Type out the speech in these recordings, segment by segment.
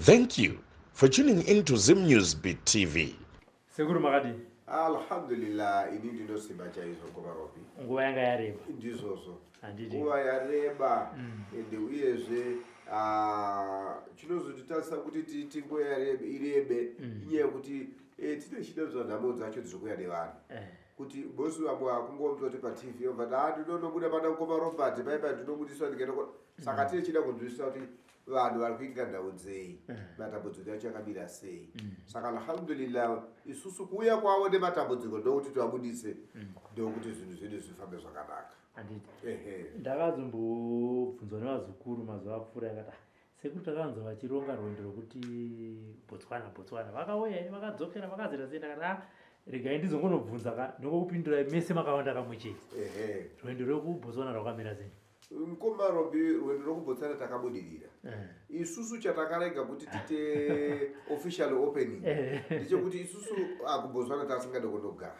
Thank you for tuning in to Zim News Beat TV. Sekuru makadii? Alhamdulillah, ini ndinosimba chaizvo Komaropi. Nguva yanga yareba. Ndizvozvo. Handiti. Nguva yareba ende uyezve ah, chinozotitarisa kuti titi nguva yarebe irebe inyaya yekuti eh, tine chida zvanhamo dzacho dziri kuuya nevanhu. Eh. Kuti bosi vamwe vakungonzwa kuti paTV obva ti ah ndinonobuda pana Mukoma Robert pai pai ndinobudiswa ndikaenda ko saka tine chida kunzwisisa kuti vanhu vari kuinga nhau dzei, matambudziko acho akamira sei. Saka alhamdulillah isusu kuuya kwavo nematambudziko ndokuti tivabudise, ndokuti zvinhu zvedu zvifambe zvakanaka. Handiti. Ehe. Ndakazombobvunzwa nevazukuru mazuva apfuura akati "Ah, sekuru takanzwa vachironga rwendo rwekuti Botswana Botswana vakauya here vakadzokera vakazoita sei?" Ndakati ah regai ndizongonobvunza ka ndongokupindurai mese makawanda kamwe chete. Ehe. Rwendo rwekuBotswana rwakamira sei? Mukoma Robi, rwendo rwekuBotswana takabudirira. Isusu chatakarega kuti tiite official opening ndechekuti isusu ah, kuBotswana tasingade kundogara.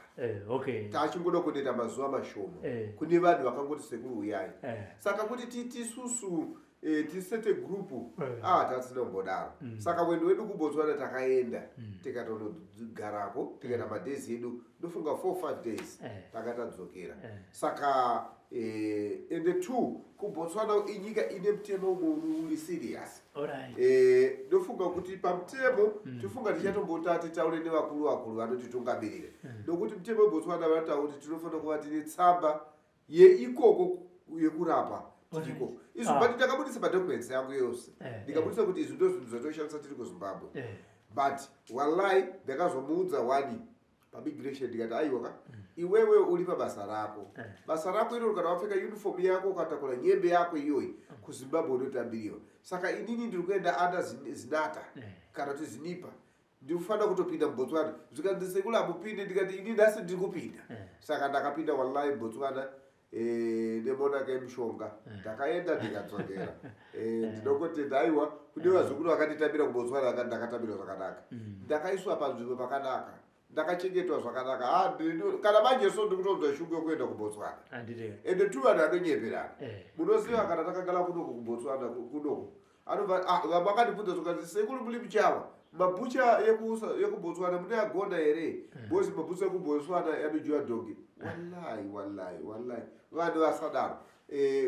Okay. Tachingoda kundoita mazuva mashoma. Kune vanhu vakangoti sekuru uyai. Saka kuti titi isusu tisete group ah tatisina kumbodaro. Saka rwendo rwedu kuBotswana takaenda tikatonogarako tikaita madays edu ndofunga 4 5 days tanga tadzokera. Saka ende two kuBotswana inyika ine mutemo umwe uri serious. Ndofunga kuti pamutemo tofunga tichatombota titaure nevakuru vakuru vanotitungamirira, nokuti mutemo weBotswana vanotaura kuti tinofanira kuva tine tsamba yeikoko yekurapa tiriko izvi. But ndakabudisa madocuments yangu yose, ndikabudisa kuti izvi ndo zvinhu zvatoshandisa tiri kuZimbabwe. But wallahi ndakazomuudza wani pamigration ndikati aiwa ka, iwewe uri pabasa rako, basa rako iroro kana wapfeka uniform yako ukatakura nyembe yako iyoyi kuZimbabwe unotambiriwa. Saka inini ndiri kuenda under ZINATHA kana kuti ZINIPA, ndikufanira kutopinda muBotswana. Zvikanzi sekuru hamupinde, ndikati ini nhasi ndiri kupinda. Saka ndakapinda wallahi Botswana nemonaka yemushonga ndakaenda ndikadzokera. Ndinongotenda aiwa kune vazukuru vakanditambira kuBotswana, ndakatambirwa zvakanaka, ndakaiswa panzvimbo pakanaka, ndakachengetwa zvakanaka. Ah, kana manje so ndikutonzwa shungu yekuenda kuBotswana. Handiti. Ende tu vanhu vanonyeperana. Munoziva kana takagara kunoku kuBotswana kunoku anobva ah, vamwe vakandibvunza zvikati sekuru muri muchawa mabhucha yekuBotswana mune agona here, because mabhucha ekuBotswana anodyiwa dhogi. Wallahi, wallahi, wallahi vanhu vasadaro.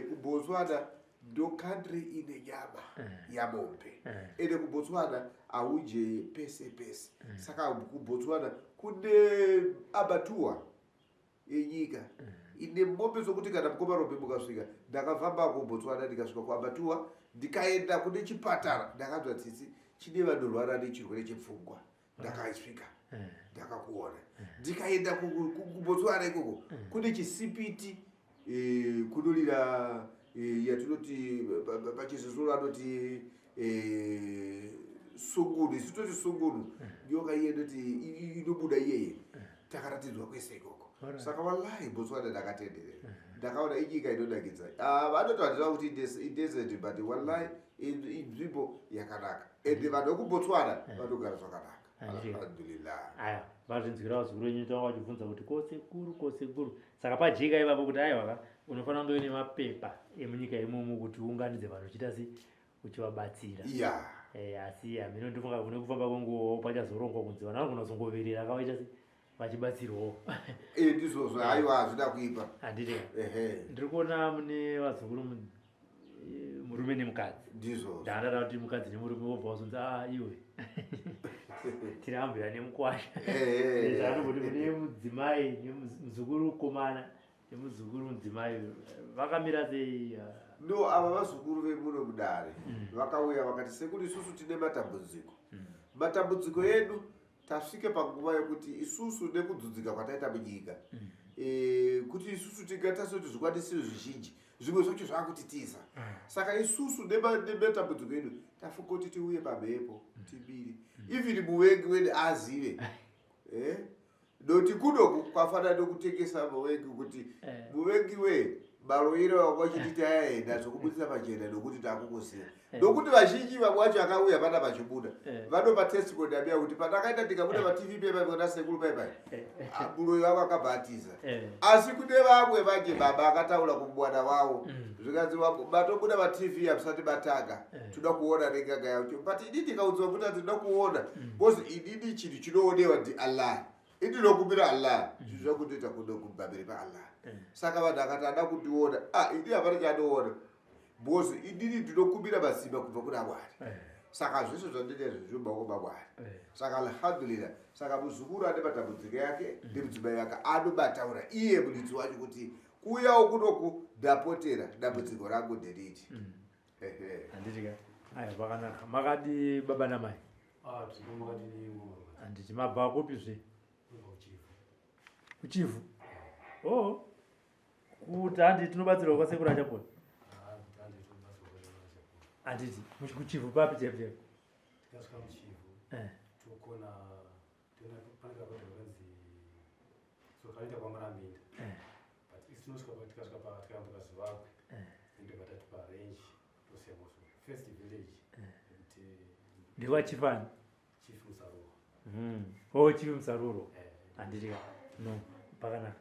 KuBotswana ndo country ine nyama yamombe, ende kuBotswana haudye pese pese. Saka kuBotswana kune abattoir yenyika ine mombe dzokuti kana mukoma Robi mukasvika, ndakafamba kuBotswana ndikasvika kuabattoir, ndikaenda kune chipatara, ndakanzwa tsitsi, chine vanorwara nechirwere chepfungwa. Ndakasvika ndakakuona, ndikaenda kuBotswana ikoko kune chisipiti kunolira yatinoti pachizezuru anoti sungunu, isu toti sungunu, nyoka iye inoti inobuda iyeye. Takaratidzwa kwese ikoko. Saka wallahi Botswana ndakatenderera, ndakaona inyika inonakidza. Ah, vanoti vandiziva kuti idesert, but wallahi inzvimbo yakanaka, ende vanhu vekuBotswana vanogara zvakanaka. Alhamdulillah. Aya vazvinzwira vazukuru venyu tanga vachibvunza kuti kosekuru kosekuru. Saka pajeka ipapo kuti aiwa ka unofanira kunge uine mapepa emunyika imomo kuti uunganidze vanhu uchiita sei, uchivabatsira. Asi hameno, ndofunga kune kufamba kwenguva pachazorongwa kunzi vanhu vanogona kuzongoverera kavaita sei vachibatsirwawo. Ndizvozvo, aiwa hazvina kuipa. Handiti? Ehe. Ndiri kuona mune vazukuru murume nemukadzi. Ndizvozvo. Ndandada kuti mukadzi nemurume wobva wazonzi a iwe tiri ambuya nemukwasha. Anomboti mune mudzimai nemuzukuru mukomana nemuzukuru mudzimai vakamira sei? No, ava vazukuru vemuno mudare vakauya vakati sekuru isusu tine matambudziko, matambudziko edu tasvike panguva yekuti isusu nekudzudzika kwataita munyika kuti isusu tingatarisa kuti zvikwanisiro zvizhinji zvimwe zvacho zvakutitiza. Saka isusu nematambudziko edu tafunga kuti tiuye pamhepo timire, even muvengi wedu azive noti kunoku kwafanana nokutengesa muvengi kuti muvengi we. Baroiro vanga vachititi ayaenda zvokubudisa pachena nokuti takukuziva. Nokuti vazhinji vamwe vacho akauya pana vachibuda. Vanopa testimony ambuya kuti patakaenda tikabuda paTV pepa kuna sekuru paipai. Muroyi wavo akabva atiza. Asi kune vamwe manje baba akataura kumwana wavo. Zvikanzi matobuda paTV hamusati matanga. Toda kuona nen'anga yacho. But ini ndikaudzwa kuti handinoda kuona. Because inini chinhu chinoonewa ndi Allah. Indinokumbira Allah. Zvinhu zvakundoita pamberi paAllah. Saka vanhu akati ada kundiona. Ah, ini hapana chaanoona. Because inini ndinokumbira masimba kubva kuna Mwari. Saka zvese zvandinoita zviri mumaoko maMwari. Saka alhamdulillah. Saka muzukuru ane matambudziko yake nemudzimai wake anobataura iye muridzi wacho kuti kuuyawo kunoku ndapotera dambudziko rangu nderiti. Ehe. Handiti ka? Aya, zvakanaka. Makadi baba namai? Ah, tiri makadini ngoma? Handiti mabva kupi zve? Kubva kuChivhu. KuChivhu? Oh. Kuti handi tinobatsirwa kwasekuru Achapona. Ah, kuti handi tinobatsirwa kwasekuru Achapona. Handiti kuChivhu papi chaipo chaipo? Tikasvika muChivhu. Tokona tona pane karodhi kakanzi so kanoita kwaMaraminda. But isu tinosvika tikasvika pa tikayambuka Zivakwe. Ndobva tati parange tosiya moso first village. Kuti ndewachifani? Chief Musaruro. Oh, Chief Musaruro. Handiti ka? No, pakanaka.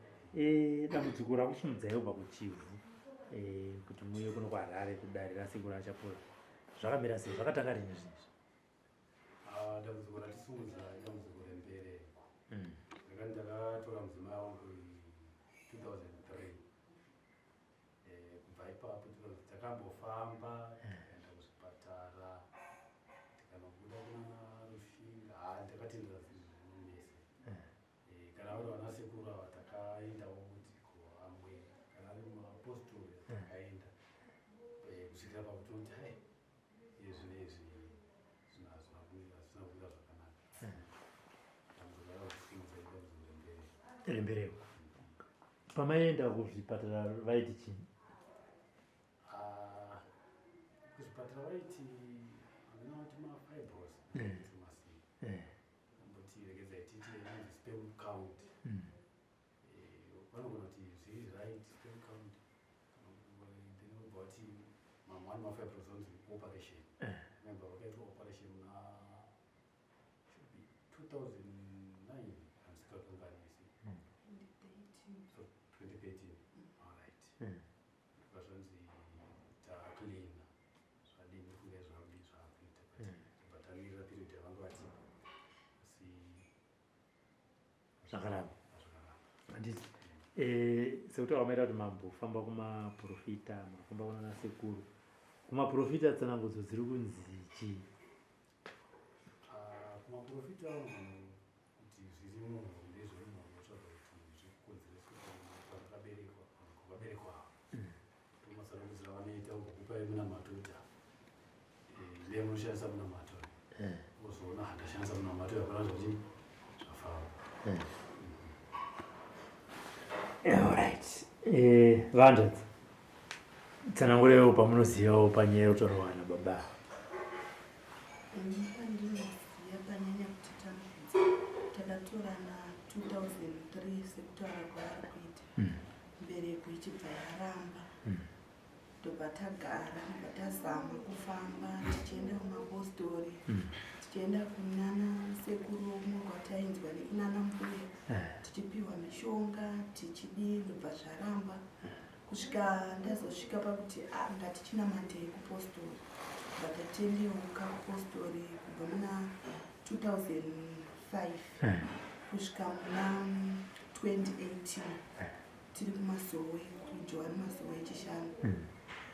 Dambudziko rakusimudzai kubva kuChivhu kuti muuye kuno kuHarare kudare rasekuru Achapora zvakamira sei? Zvakatanga rini zvinhu izvi? Ah, dambudziko ratisimudza idambudziko rembereko. Ndakati ndakatora mudzimai wangu 2003. Kubva ipapo takambofamba tikaenda kuzvipatara tikanobuda kunana Rushinga. Ah, ndakatendera mese. Kana vari vana sekuru ava takaendawo kuti vamwe kana ari mapostori takaenda kusvikira pakutoti hai izvi nezvi hazvina kumira zvakanaka. Dambudziko rakakusimudza idambudziko rembereko. Rembereko. Pamaenda kuzvipatara vaiti chii? Ah, kuzvipatara vaiti hamina kuti mafibros masii amboti regedzai tiite inonzi sperm count. Vanogona kuti zviri right sperm count, then vobva vati mamwe ane mafibros onzi operation. Remember vakaitwa operation muna should be 2009, handisikakanganisi, so 2013, alright. Ndobva zvanzi tacleana zvadini fungai zvakudii zvaakuita, but tobva tamirira period yavanga vatipa asi Zvakaramba. Zvakaramba. Handiti sekutaura maita kuti mambofamba kumaprofita, mafamba kunana sekuru, kumaprofita tsanangudzo dziri kunzi chii? Ah, kumaprofita vanogona kuti zviri muhombe, zviri muhombe, tsvaga kuti zvikukonzereswa kwandakaberekwa, kwakaberekwa ava. Tomatsanangudzira vanoita kukupai munamato kuti ndiye munoshandisa munamato, wozoona handashandisa munamato hapana zvadini zvafamba. Alright, vandadzi tsanangurewo pamunozivawo panyaya yekutaurwa nababa. Ini pandinoziva panyanya kutitambudza, takatorana 2003 sekutaura kwavari kuita, mbereko ichibva yaramba. Ndobva tagara, ndobva tazama kufamba tichienda kumapostori, tichienda kunana sekuru umwe kwatainzwa nekunana mbuya, tichipiwa mishonga tichidii, ndobva zvaramba kusvika ndazosvika pakuti ah, ngatichinamate kupostori. Bva tatendeuka kupostori kubva muna 2005 kusvika muna 2018 tiri kumasowe kuJohani Masowe eChishanu.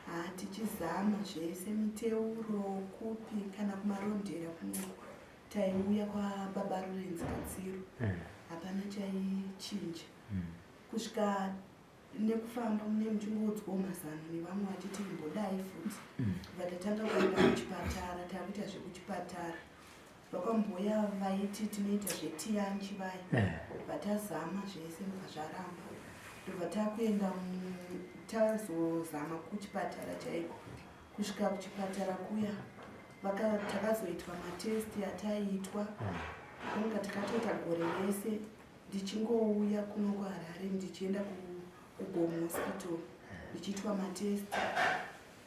Ha, tichizama zvese, miteuro kupi kana kuMarondera kunoku taiuya kwababa Rurenzi Katsiru, hapana chaichinja kusvika nekufamba mune muchingoudzwawo mazano nevamwe vachiti imbodai futi. Bva tatanga kuenda kuchipatara, takuita zvekuchipatara, vakamboya vaiti tinoita zvetiyanchi vaya. Bva tazama zvese ndobva zvaramba, ndobva takuenda tazozama kuchipatara chaiko. Kusvika kuchipatara kuya takazoitwa matesti ataiitwa, anga takatoita gore rese ndichingouya kuno kuHarare ndichienda kuGomo Hospital. Ndichiitwa matest,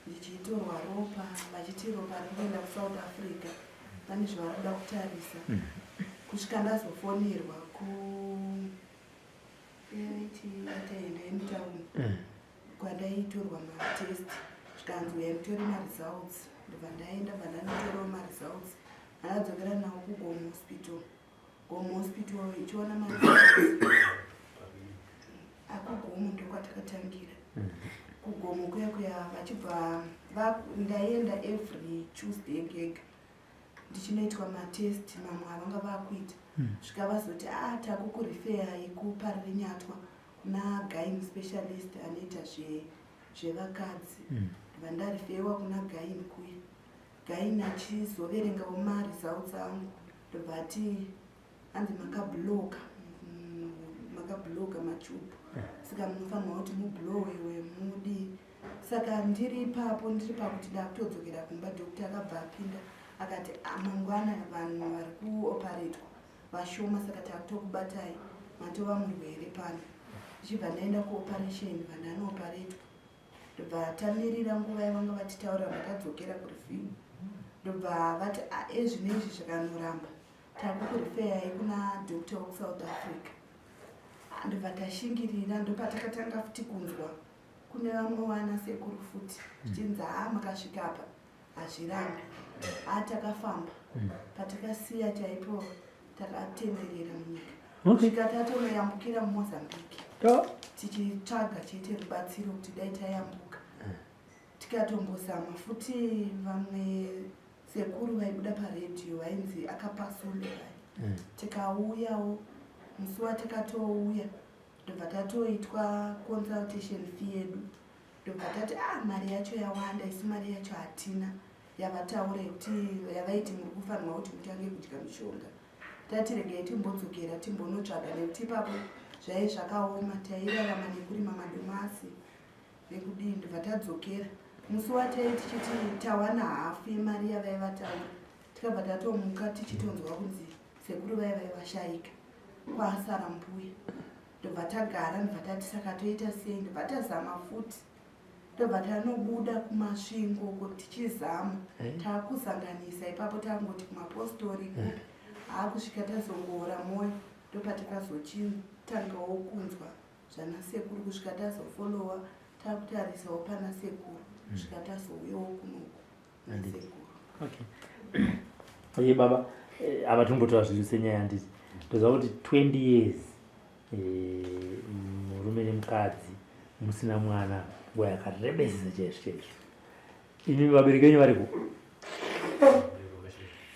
ndichitorwa ropa, vachiti ropa riri kuenda kuSouth Africa, pane zvavari kuda kutarisa. Kusvika ndazofonerwa ku taenda yemutauni kwandaitorwa matest, zvikanzi uyai mutore maresults. Ndobva ndaenda, bva ndanotorawo maresults, andadzokera nawo kuGomo Hospital. Gomo Hospital ichiona maresults akuGomo, ndokwatakatangira. KuGomo kuya kuya vachibva ndaienda every Tuesday ngega ndichinoitwa matest mamwe avanga vakuita. Svika vazoti, a takukurefeyai kuParirenyatwa kuna gynae specialist anoita zvevakadzi. Ndobva ndarefeyiwa kuna gynae kuya. Gynae achizoverengawo maresults angu, ndobva ati hanzi makabloka, makabloka matube, saka munofanirwa kuti mublowewe mudii. Saka ndiri ipapo, ndiri pakuti ndakutodzokera kumba, doctor akabva apinda akati, "Ah, mangwana vanhu vari kuoparetwa vashoma, saka takutokubatai, matova murwere pano." Ndichibva ndaenda kuoperation, vandanooparetwa. Ndobva tamirira nguva yavanga vatitaurira, vatadzokera kurefew. Ndobva vati, "Ah, ezvinezvi zvikanoramba, takukurefeyai kuna doctor wekuSouth Africa." Ah, ndobva tashingirira. Ndopatakatanga futi kunzwa kune vamwe vana sekuru futi zvichinzi, haa, makasvika apa hazvirambi. Ha, takafamba, patakasiya chaipo takatenderera munyika kusvika tatonoyambukira muMozambique, tichitsvaga chete rubatsiro kuti dai tayambuka. Tikatombozama futi vamwe sekuru vaibuda paredhiyo vainzi akapasule vai. Tikauyawo, musi watakatouya ndobva tatoitwa consultation fee yedu. Ndobva tati, ah, mari yacho yawanda, isu mari yacho hatina yavataura yekuti yavaiti muri kufanirwa kuti mutange kudya mishonga. Tati regai timbodzokera timbonotsvaga, nekuti ipapo zvai zvakaoma, tairarama nekurima madomasi nekudii. Ndobva tadzokera musi watai tichiti tawana hafu yemari yavaivataura, tikabva tatomuka tichitonzwa kunzi sekuru vai vaivashayika, kwasara mbuya. Ndobva tagara, ndobva tati saka toita sei? Ndobva tazama futi, ndobva tanobuda kuMasvingo uko tichizama. Taakuzanganisa ipapo, takungoti kumapostori kupi, haakusvika tazongoora mwoyo. Ndopatakazochitangawo kunzwa zvana sekuru, kusvika tazofolowa, takutarisawo pana sekuru, kusvika tazouyawo kunoku nasekuru. Okay, oye baba, apa tinombotaura zviri senyaya, handiti? Toziva kuti 20 years, murume nemukadzi musina mwana, nguva yakarebesesa chaizvo chaizvo. Imi vabereki venyu variko?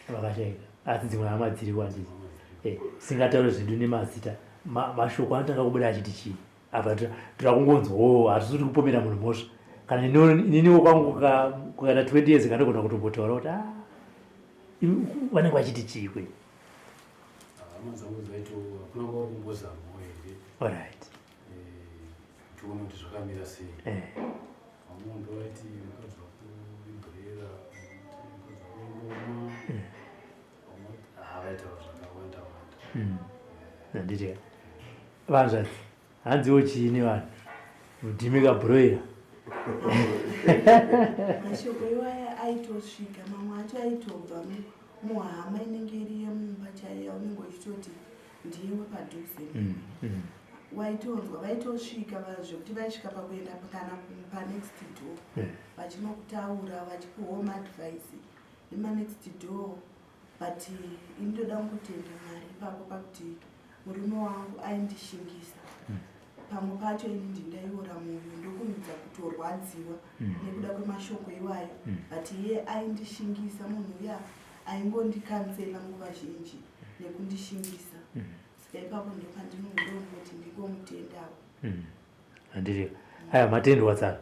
Vakashaika, asi dzimwe hama dziriko, handiti? Singataure zvedu nemazita, mashoko anotanga kubuda achiti chii? Apa tira kungonzwawo, hatisi kuti kupomera munhu mhosva. Kana ininiwo kwangu kukaita 20 years, kandigona kutombotaura kuti, ah, vanenge vachiti chii kwe? Hama dzangu dzaito hakuna kwauri kumbozamawo here? Alright. Tione kuti zvakamira sei. Vamwe ndo vaiti mukadzi wako ibrera, mukadzi wako ingoma. Vamwe vaitaura zvakawanda wanda. Handiti vanzvadzi, hanziwo chii nevanhu mudhimika broiler? Mashoko iwaya aitosvika, mamwe acho aitobva muhama inenge iri yemumba chaiyo, yaunenge uchitoti ndiye wepadhuze. Waitonzwa vaitosvika zvekuti vaisvika pakuenda kana panext door vachinokutaura, vachikuhome advice nemanext door. But ini ndoda kungotenda Mwari ipapo pakuti murume wangu aindishingisa. Pamwe pacho ini ndindaiora mwoyo, ndokurumidza kutorwadziwa nekuda kwemashoko iwayo, but iye aindishingisa. Munhu uya aingondikansela nguva zhinji nekundishingisa. Saka ipapo ndopandinongoti ndingomutendawo. Handiti aya matendwa tsana?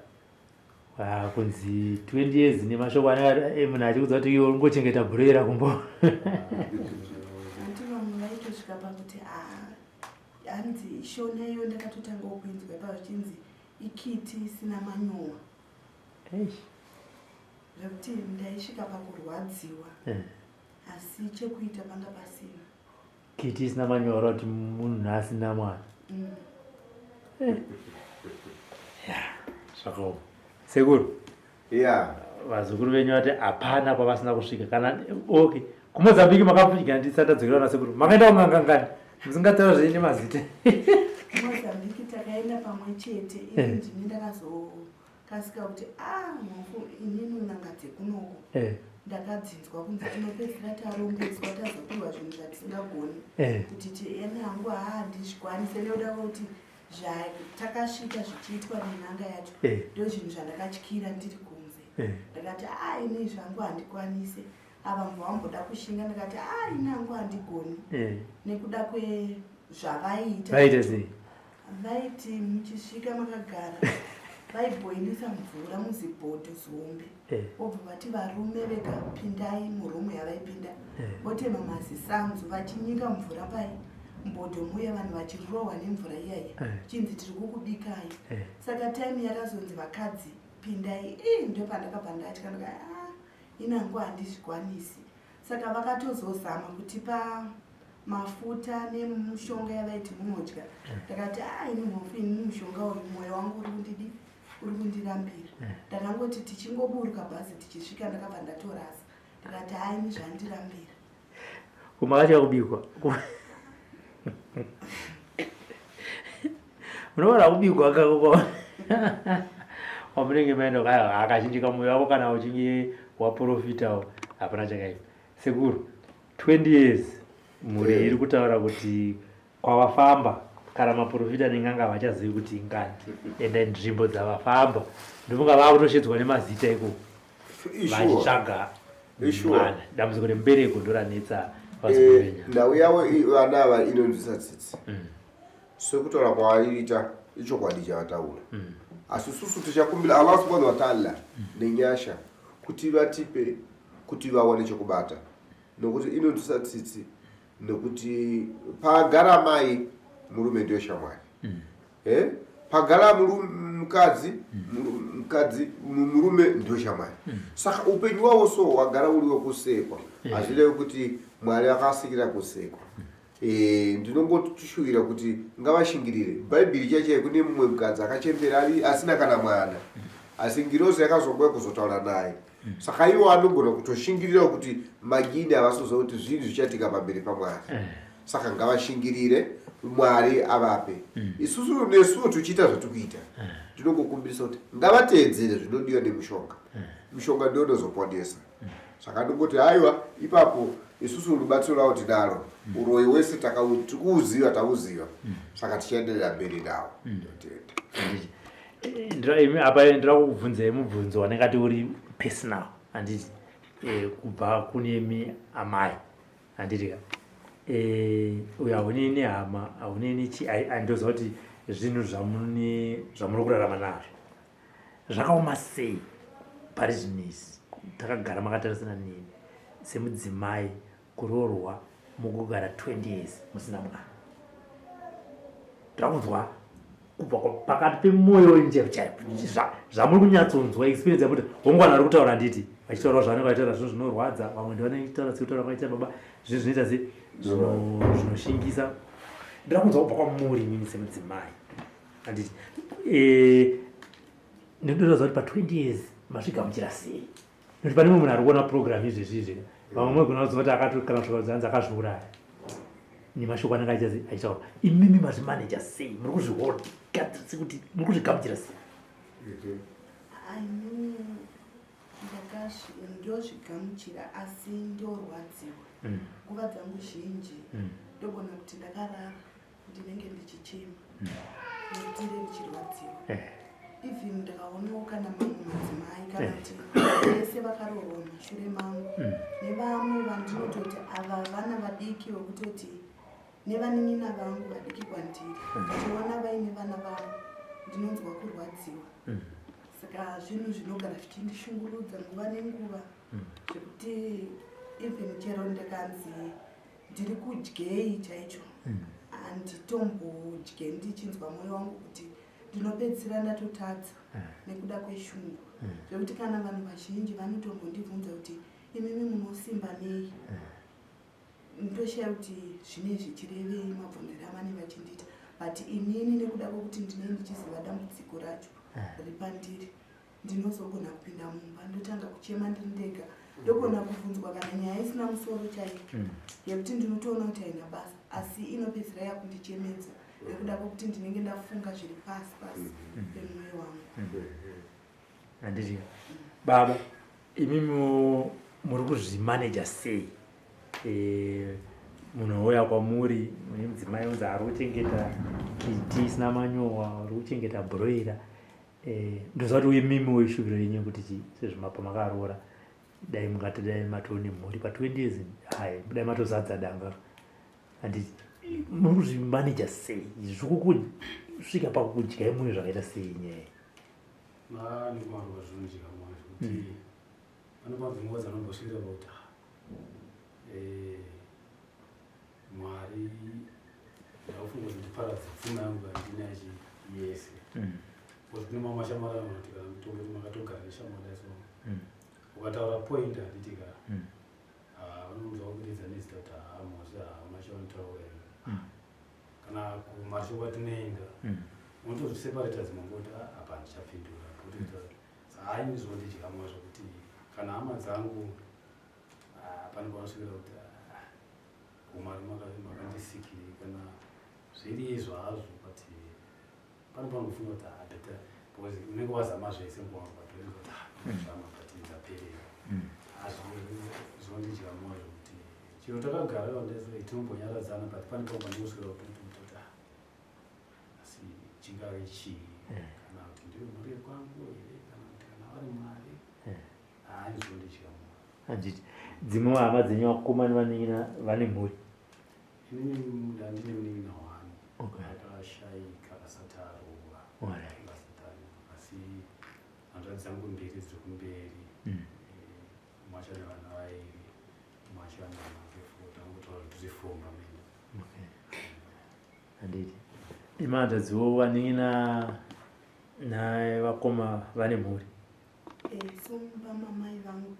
Ah, kunzi 20 years nemashoko ane munhu achikudza kuti iwe ungochengeta broiler kumbo. Anti vamwe vaitosvika pakuti, ah, hanzi shona iyo ndakatotangawo kuinzwa ipapo, zvichinzi ikiti isina manyowa. Eish. Zvekuti ndaisvika pakurwadziwa, asi chekuita panga pasina. Kiti isina manyowa, kuti munhu asina mwana. Ya, Zvakaoma. Sekuru. Yeah. Vazukuru venyu vati hapana kwavasina kusvika kana okay. KuMozambique makapfika ndisati tadzokera na sekuru. Makaenda kun'anga ngani? Musingataura zvenyu nemazita. Mozambique takaenda pamwe chete ini eh. ndini ndakazokasika kuti ah mhofu inini n'anga dzekunoko eh. ndakadzinzwa kunzi tinopedzisira tarombeswa tazopiwa zvinhu zvatisingagoni eh. kuti tiene hangu haa ndizvikwanise nekuda kwekuti zvatakasvika zvichiitwa nen'anga yacho eh. ndo zvinhu zvandakatyira ndiri kunze eh. ndakati a ini zvangu handikwanise ava mva wamboda kushinga ndakati a ini hangu handigoni eh. nekuda kwezvavaiita vaiti muchisvika makagara vaibhoilisa mvura muzibhodho zihombe vobva vati varume vega pindai murumu yavaipinda votema mazisanzu vachinyika mvura pai mbodho muye vanhu vachirohwa nemvura iyaiya eh. chinzi tiri kukubikai eh. saka time yakazonzi vakadzi pindai ii ndopandakabva ndatya ndika ah, inangu handizvikwanisi saka vakatozozama kutipa mafuta nemushonga yavaiti munodya eh. ndakati a ah, ini mhofu ini mushonga uyu mwoyo wangu uri kundidi uri kundirambira ndakangoti tichingoburuka bhazi tichisvika ndakabva ndatorasa ndikati haini zvandirambira kumakatya kubikwa unoona kubikwa kako wamunenge maenda kaya akazhinji kamoyo wako kana uchinge waprofitawo hapana chakaipa sekuru 20 years mhuri iri kutaura kuti kwavafamba kana maprofita nen'anga havachazivi kuti ingani ende nzvimbo dzavafamba ndofunga vakutoshedzwa nemazita ikoko vachitsvaga mwana dambudziko remubereko ndoranetsa eh, nhau yavo vana ava inonzwisa tsitsi mm. sekutaura kwavaiita ichokwadi chavataura mm. asi susu tichakumbira allah subhanahu wataala mm. nenyasha kuti vatipe kuti vawane chekubata nokuti inonzwisa tsitsi nekuti pagara mai murume ndiyo shamwari mm. eh? pagara mukadzi mm. mukadzi murume ndiyo shamwari mm. saka upenyu wavo so wagara uri wekusekwa mm. hazvirevi kuti mwari akasikira kusekwa mm. E, ndinongoshuvira kuti ngavashingirire bhaibheri chaichai kune mumwe mukadzi akachembera ari asina kana mwana mm. asi ngirozi yakazongouya kuzotaura naye mm. saka iwo anogona kutoshingirira kuti majini havasizoziva kuti zvinhu zvichatika pamberi pamwari eh. saka ngavashingirire mwari avape mm. isusu nesuwo tichiita zvatikuita eh. tinongokumbirisa kuti ngavateedzere zvinodiwa nemushonga eh. mushonga ndio unozoponesa mm. saka ndongoti haiwa ipapo isusu rubatsiro ravo tinaro uroyi wese tikuuziva tauziva saka tichaenderera mberi nawo ndotenda apa ndira kukubvunzai mubvunzo wanenge ati uri personal handiti eh, kubva kunemi amai handiti ka eh, uyo haunei nehama haunei nechi andoziva kuti zvinhu zvamuri kurarama nazvo zvakaoma sei pari zvinhu takagara makatarisana neni semudzimai kuroorwa mugogara 20 years musina mwana ndakunzwa kubva pakati pemwoyo wenyu chaipo zvamuri kunyatsonzwa experience yakuti hongu vanhu vari kutaura handiti vachitaura zvavanenge vachitaura zvinhu zvinorwadza vamwe ndivanenge vachitaura sekutaura kwaita baba zvinhu zvinoita se zvinoshingisa ndira kunzwa kubva kwamuri imini semudzimai handiti eh, ndinoda kuziva kuti pa 20 years mazvigamuchira sei nekuti pane mumwe munhu ari kuona program izvezvi izvi vamwe mogona kuziva kuti akati kana kusvika kudzanzi akazviuraya nemashoko anenge aita achitaura imimi mazvimaneja sei muri kuzvihold sekuti muri kuzvigamuchira sei ndozvigamuchira asi ndorwadziwa mm. nguva dzangu zhinji mm. ndogona kuti ndakarara ndinenge ndichichema mm. nekuti ndee ndichirwadziwa eh. even ndakaonawo kana mamwe madzimai kana eh. kuti vese vakaroorwa mumashure mangu mm. nevamwe vandinototi ava vana vadiki vekutoti nevanin'ina vangu vadiki kwandiri mm. ndichiona vaine vana vavo ndinonzwa kurwadziwa mm. saka zvinhu zvinogara zvichindishungurudza nguva nenguva zvekuti even chero ndikanzi ndiri kudyei chaicho handitombodye mm. ndichinzwa mwoyo wangu kuti ndinopedzisira ndatotadza mm. nekuda kweshungu mm. zvekuti kana vanhu vazhinji vanotombondibvunza kuti imimi munosimba nei ndoshaya kuti zvine zvichirevei mabvunziro avanenge vachindiita but inini nekuda kwekuti ndinee ndichiziva dambudziko racho mm. riri pandiri. Ndinozogona kupinda mumba ndotanga kuchema ndiri ndega, ndogona kubvunzwa kana nyaya isina musoro chaiyo yekuti ndinotoona kuti haina basa, asi inopedzisira yakundichemedza nekuda kwekuti ndinenge ndafunga zviri pasi pasi pemwoyo wangu. Handiti baba, imimi muri kuzvimaneja sei? Munhu auya kwamuri mune mudzimai unzi ari kuchengeta kiti isina manyowa, uri kuchengeta broiler. Ndoziva kuti imimiwo ishuviro yenyu kuti chi sezvo pamakaroora dai mungati dai matoo nemhuri pa 20 years, hai dai matozadza danga. Handiti muri kuzvimaneja sei? Zviri kusvika pakukudyai mwoyo zvakaita sei nyaya? Nekumarova zvinodya mwoyo zvekuti pane panzi nguva dzanombosvikira pakuti Mwari ndakufunga kuti ndiparadze pfuma yangu yandinayo yese. Because kune mamwe mashamwari anoti kana mutomboti makatogara neshamwari so ukataura point handiti ka, vanounza kukuridza nezita kuti haa mhozi hauna chaunotaura iwe. Kana kumasho kwatinoenda unotozviseparata dzimwe nguva kuti apa handichapindura potoita haini zvondidya mwoyo zvokuti kana hama dzangu pane panosvikira kuti Mwari makandisikirei kana zviri izvo hazvo, but pane panofunga kuti better because unenge wazama zvese nguva but unenge kuti zama but ndaperera. Zvinondidya mwoyo zvokuti chiro takagara vandese tinombonyaradzana, but pane pamwe pandinosvikira kuti kuti asi chingave chii, kana kuti ndiyo mhuri yekwangu here, kana kuti kana vari Mwari, haani zvinondidya mwoyo. Handiti dzimwe hama dzenyu vakoma nevanin'ina vane mhuri? Inini ndandine munin'ina wani akashayika asati aroora. Asati aroora, asi hanzvadzi dzangu mbiri dziri kumberi. Mumwe acho ane vana vairi, mumwe acho ane vana vake four. Tangotaura kuti tiri four pamene. Handiti imi hanzvadziwo vanin'ina nevakoma vane mhuri? Somba mamai vangu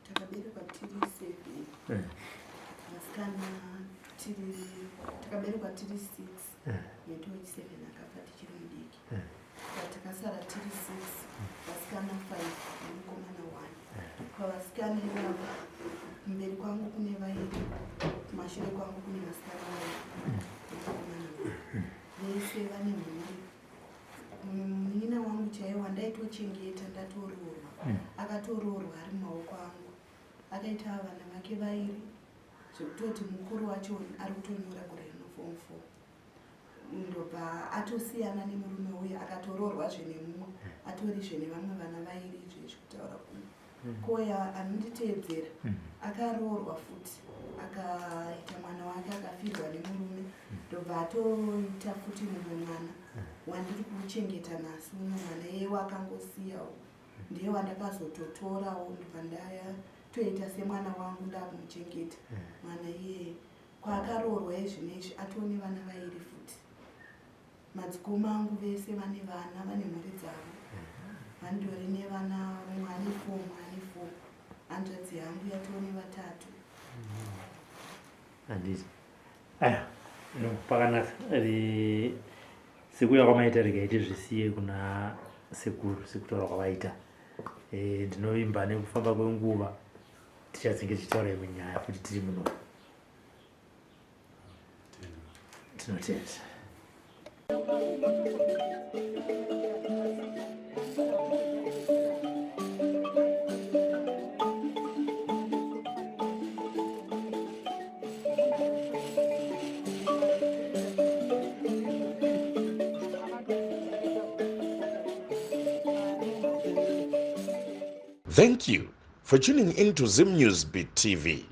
takaberekwa tiri seven. Vasikana tiri takaberekwa tiri six. Yedu wechiseven akafa tichiri mudiki. Saka takasara tiri six, vasikana five nemukomana one. Pavasikana ivavo, kumberi kwangu kune vairi, kumashure kwangu kune vasikana vairi nemukomana one. Vese vane mhuri. Munin'ina wangu chaiye wandaitochengeta ndatoroorwa, akatoroorwa ari mumaoko angu, akaita vana vake vairi, zvekutoti mukuru wacho ari kutonyora gore rino form four. Ndobva atosiyana nemurume uyu, akatoroorwazve nemumwe, atorizve nevamwe vana vairi izvezvi kutaura kuno. Koya anonditeedzera akaroorwa futi, akaita mwana wake, akafirwa nemurume, ndobva atoita futi mumwe mwana wandiri kuchengeta nhasi uno. Mwana iye wakangosiyawo ndiye wandakazototorawo, ndobva ndatoita semwana wangu, ndakumuchengeta mwana iyeye. Kwaakaroorwa izvinezvi atone vana vairi futi. Madzikoma angu vese vane vana, vane mhuri dzavo, vandori nevana, mumwe ane four, mumwe ane four. Hanzvadzi yangu yatone vatatu. Handiti aya no pakanaka. Sekuya kwamaita, regai tizvisiye kuna sekuru sekutaura kwavaita. Ndinovimba nekufamba kwenguva tichadzinge tichitaura imwe nyaya futi tiri muno. Tinotenda. Thank you for tuning in to Zim News Beat TV.